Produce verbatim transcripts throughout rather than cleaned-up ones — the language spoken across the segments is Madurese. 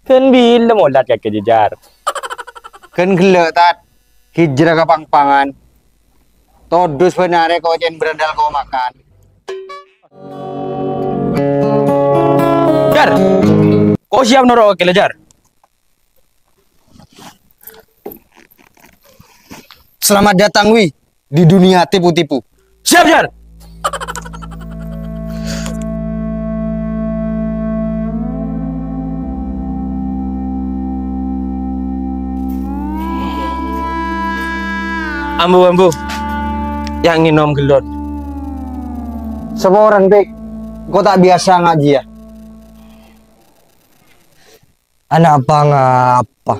Ghân bilâ molat kakè, Jar? Ghân ghellâ', Tat. Hijrah ka Pangpangan. Todus bân arè kocèn berandal ko makan. Jar, ko' siap noro' kakè la, Jar? Selamat datang, Wi, di dunia tipu-tipu. Siap, Jar! Ambu, ambu. Yâ' ngènom ghellâ'. Saporana, Pik. Engko' ta' biyasa ngajhiyâ. Ana' apa-ngapa?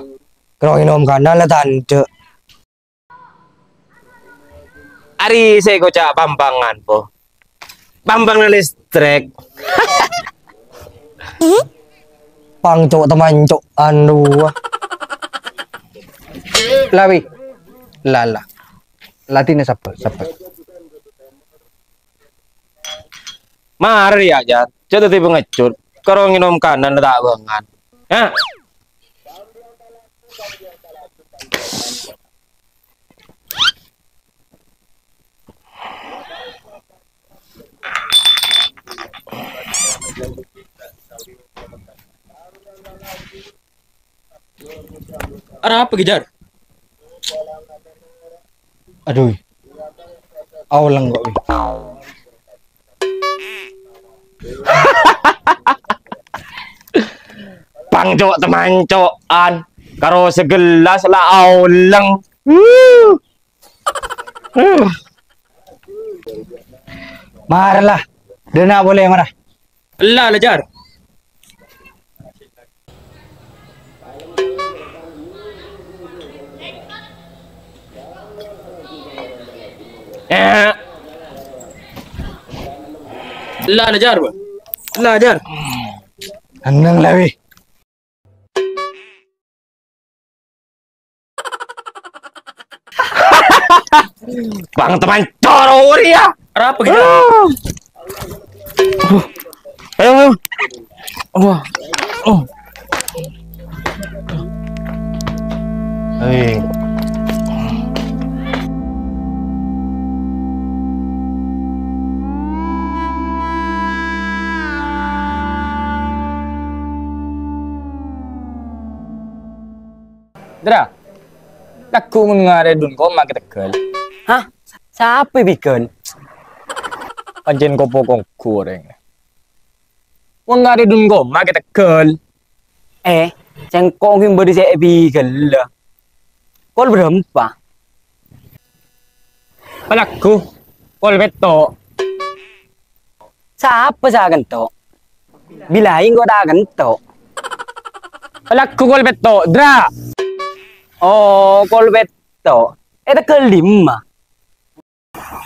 Kèra ngènom kanan la tandhâ'. Arè sè èkoca' Pangpangan, Po. Pangpangan listrik. Pangco' tamanco', anu, wah. La, Wi. La, la. Latèna sabbhâr, sabbhâr. Marè, yâ, Jar. Jhâ' dhâddhi pangecut. Kèra ngènom kanan ta' bângal. Hah? Arapa, Jar? Adhu, aolèng ko', Wi. Pangco' tamanco'an, karo sagellas la aolèng. Wuh. Wuh. Mara la, dâna polè mara. Ella, la, Jar. Eh. Ella, la, Jar, Bang. Ella, Jar. Tenang la, Wi. Bang teman coro ori ya. Arapa, Jar? Ayo, ayo. Wah. Oh. Hei. Dra, lagghu' mon ngarè' Dun Koma kè tegghâl. Hah? Sapa è bigân? Pancèn ko-, pokok ongghu orèng. Mon ngarè' Dun Koma kè tegghâl. Eh, sèngko' ghi' bâdâ sè èbigâlla. Kol bârâmpa? Palagghu, kol pètto'. Sapa sè akento'? Bilâi engko' ta' akento'. Palagghu kol pètto', Dra. Oh, kol pètto'. È tegghâl dimma?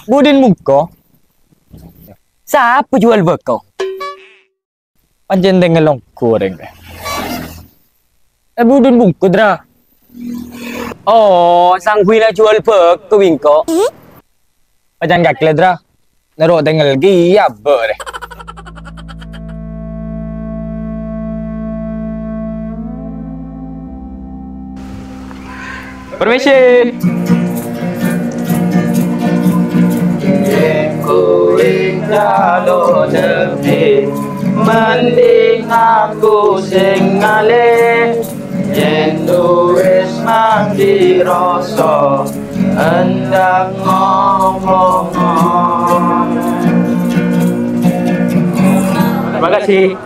Budin bungko. Sapa juwâl bâko? Pancèn tèngghâl ongghu orèng. È budin bungko, Dra. Oh, sangghuina juwâl bâko bingko. Pacan kakè, Dra. Noro' tèngghâl kèya bâ' rè. Permisi. Yèn kowe kalo dâddhi, mending aku sing ngalè. Yèn wis mandi rasa, endang ngomong. Terima kasih.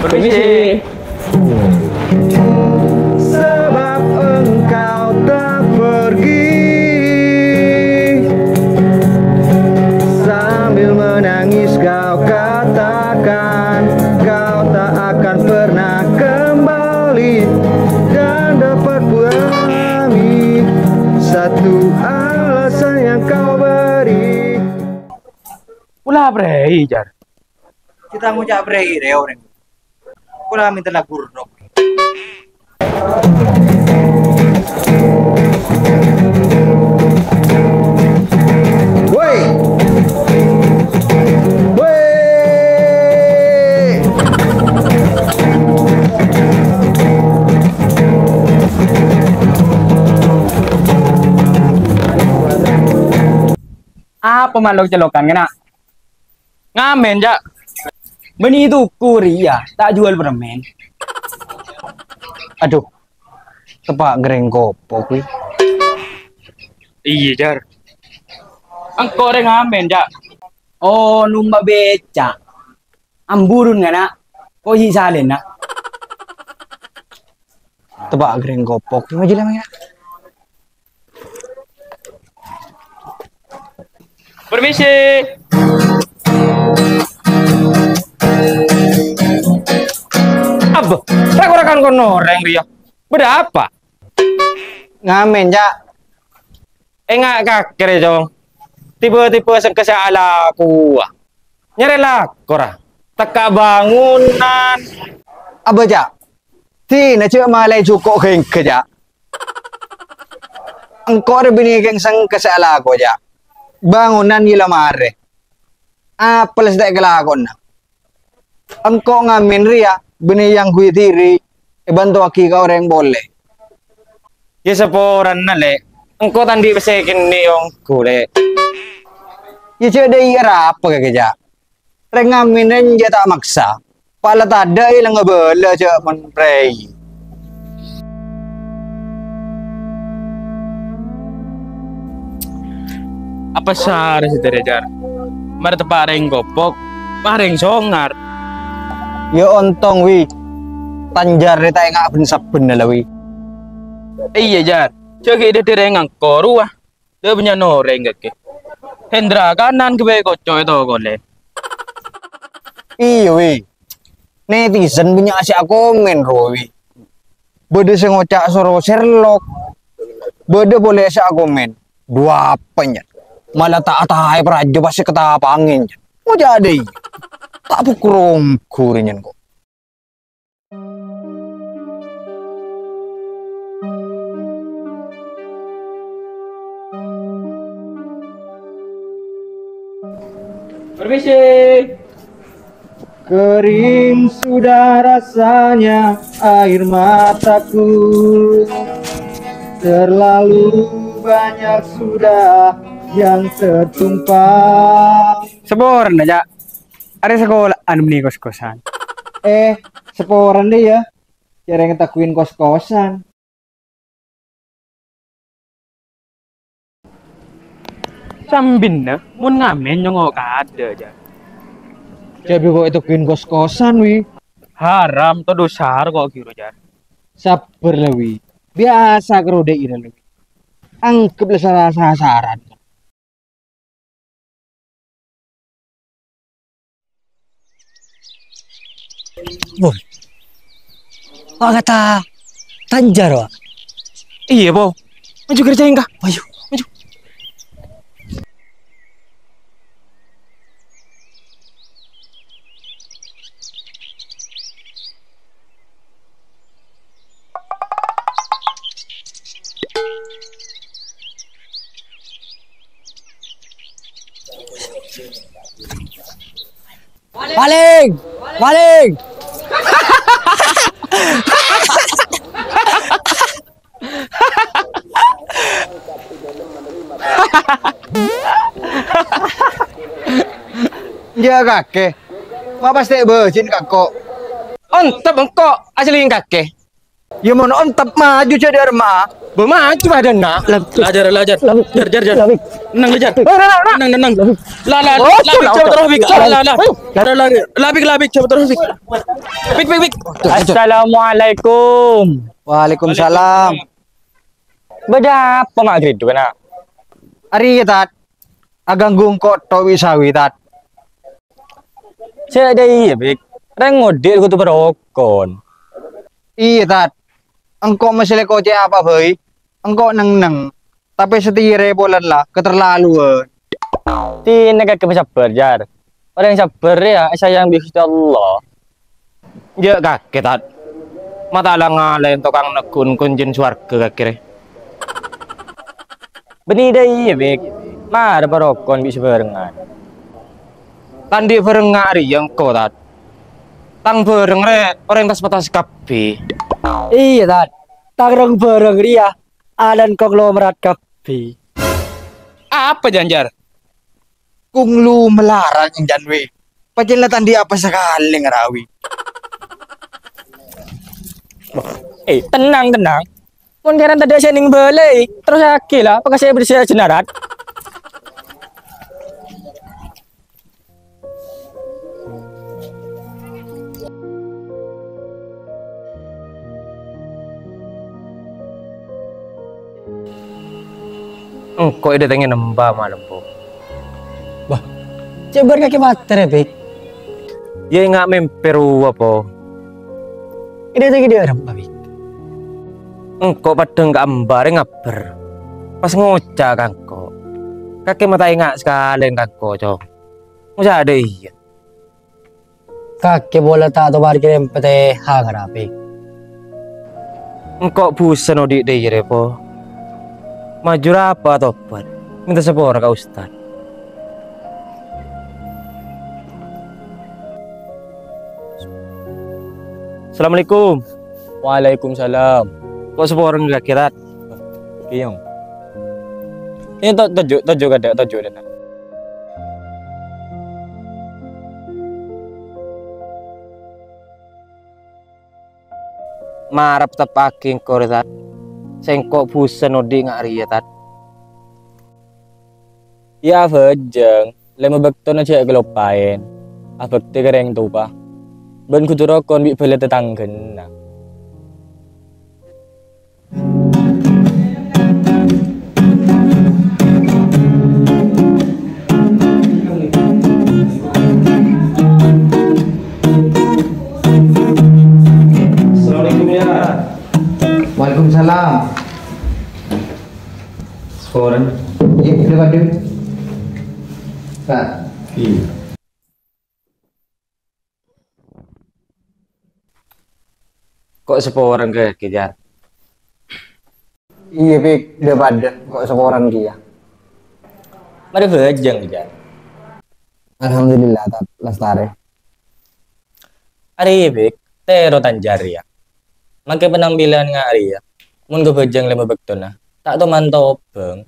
Permisi. Sebab engkau telah pergi, sambil menangis kau katakan, kau tak akan pernah kembali dan dapat ku alami satu alasan yang kau beri. Pula prei, Jar. Kita ngucap prei, reo, reng. Kula minta lagu rock. Woi. Woi. Apa malok-celokan, kèna? Ngamen, Cak. Bânnè toko rèya, ta' juwâl permen. Aduh, teppa' ngerèng kopok, wi. Iyâ, Jar. Engko' rè ngamen, Cak. Oh, numpa' beca'. Amburun, kèna. Ko' ghi' salèna. Teppa' ngerèng kopok. Maju lah, maju lah. Permisi. Abah, ra-, ra-, kan kono orèng rèya. Bâdâ apa? Ngamen, Cak. Enga' kakè rè, Cong. Tiba-tiba sengka sè alakowa. Nyarè lako ra. Tekka' bângonan. Abâ, Cak. Dinah jhâ' malaè jhuko' ghâ-ènggâ, Cak. Engko' rè binè kèng sengka sè alako, Cak. Bângonan ghi' la marè. Apa la sè ta' èkalakona? Engko' ngamen rèya bânnè èangghuy dhiri, èbhântowaghi ka orèng polè. Yâ, saporana, Lè'. Engko' ta' andi' pèssè kènè' ongghu, Lè'. Yâ, jhâ' dâi' arapa kakè, Cak? Rèng ngamen rèya ta' maksa. Pa' la tadâ' èlang abâlâ jhâ' mon prèi. Apa sarè sè dhârâ, Jar? Marè teppa' rèng kopok, marèng songar. Yâ ontong, wi. Tanjar rè ta' enga' bân-sabbhân la, wi. Iyâ, Jar. Jhâ' ghi' dhâddhi rèng angko rowa. Dâ' bânnya' orèng kakè. Hendra kanan ghâbây koco' è toko lè. Iyâ, wi. Netizen bânnya' sè akomen, ro, wi. Bâdâ sè ngoca' soro Sherlock. Bâdâ polè sè akomen, "Dua apa, nyet? Mala ta' ataè parajâ pas sè katapangè, nyet." Ngoca' dâi'. Ta' bukrong gurènyen, ko'. Permisi. Kering sudah rasanya air mataku. Terlalu banyak sudah yang tertumpah. Saporana, Cak. Arè sakola'an bânnè kos-kosan. Eh, saporana, yâ. Jhâ' rèng taghuwin kos-kosan. Sambinna, mon ngamen nyongngo' kadâ', Jar. Jhâ' bi' ko' ètaghuwin kos-kosan, wi. Haram, to dhusa ko' ghiro, Jar. Sabbhâr la, wi. Biyasa karo dâ' ira la, wi. Angghep la sara-, sasaran. Woi. Wah, kata Tanjar, wah. Iyâ, Po. Maju kerja engkah. Ayo, maju. Maling! Maling! Iyâ, kakè. Ma' pas tè' bâjin, kako. Ontep engko' asli kakè. Yâ, mon ontep maju jhâ' dâ' remma. Bâ maju padâna. Lajar, lajar. Jar, jar, jar. Nang, lajar. Nang, nang, nang. La, la, la, la, la, la. La, la, la. Labik, labik, jhâ' terros, Bik. Bik, Bik, Bik. Assalamualaikum. Waalaikumsalam. Bâdâ apa, Ma' Gridhu, kèna? Arèya, Tat. Aghânggu engko' tho' bi' sawi, Tat. Sè dâ' iyâ, Bik. Rèng ngodâ' kodhu parokon. Iyâ, Tat. Engko' mèsèlè kocè' apa bhâi, engko' neng-neng. Tapè satèya rè polana la katerlaluan. Dinah kakè sabbhâr, Jar. Orèng sabbhâr rèya èsayang bi' Gustè Allah. Jhâ' kakè, Tat. Ma' ta' la-ngala'è tokang neggu'na koncèna sowarghâ kakè rè. Bânnè dâ' iyâ, Bik. Mara parokon bi' sabhârengngan. Ta' andi' bhârengnga arèya engko', Tat. Tang bhâreng rè orèng tas-patas kabbhi. Iyâ, Tat. Tang rong-bhâreng rèya alan konglomerat kabbhi. Apa, Janjar? Kung lu malarat enjan, wi. Pacella tandhi apa sakalè ngarawi. Eh, tenang, tenang. Mon kèra tadâ' sè nèng bâlâi, terrossaghi la, pakasè bherse jenarat. Engko' èdâtengngè nemba malem, Po. Wah, cè' bâr kakè matèr, yâ, Bik? Yâ, enga' mèmpè rowa, Po. Èdâtengngè dâ' remma, Bik? Engko' peddhâng ka emba rè ngabbher. Pas ngoca' ka engko'. Kakè ma' ta' enga' sakalèyan ka engko', Cong. Ngoca' dâ' iyâ. Kakè pola ta' tobâr kèrèm patèha ngarabi. Engko' busen odi' dâ' iyâ rè, Po. Maju rapa tobat, mènta sapora ka Ustad. Assalamualaikum. Waalaikumsalam. Ko' sapora kakè, Tat? Kèyong. Ini to-, toju', toju' kadâ', toju' dâ'. Mara teppa'aghi engko' rè, Tat. Sèngko' busen odi' nga' rèya, Tat. Yâ, abhâjâng, lèma bâktona jhâ' kaloppaèn. Abhâktè ka rèng towa. Bân kodhu rokon bi' bhâlâ tatangghâna. Assalamualaikum, yâ. Waalaikumsalam. Saporana. Iyâ, iyâ, Pak. Pak. Iyâ. Ko' saporana kakè, Jar? Iyâ, Bik, dhâ-padâ, ko' saporana kèya. Marè abhâjâng, Jar. Alhamdulillah, Tat, lastarè. Arèya, Bik, tèro tanjâr, yâ. Makè penampilan nga' rèya, mon ghâbhâjâng lèma bâktona, ta' toman tobâng.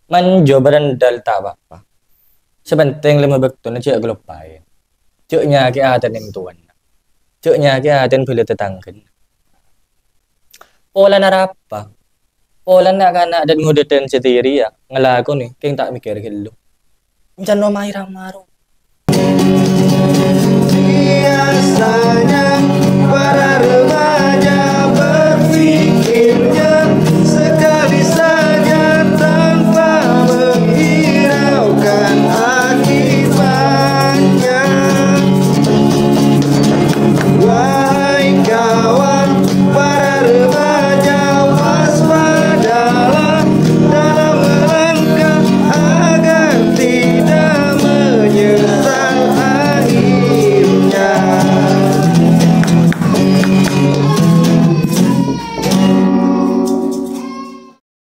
Manjo barandal ta' pa-apa. Sè pentèng lèma bâktona jhâ' kaloppaèn. Jhâ' nyakè'è atèna orèng towana. Jhâ' nyakè'è atèna bhâlâ tatangghâna. Polana arapa? Polana na'-kana' dhân-ngodâdhân satèya rèya ngalakonè kèng ta' mèkkèrè ghâllu. Encan roma rama ro. Biasanya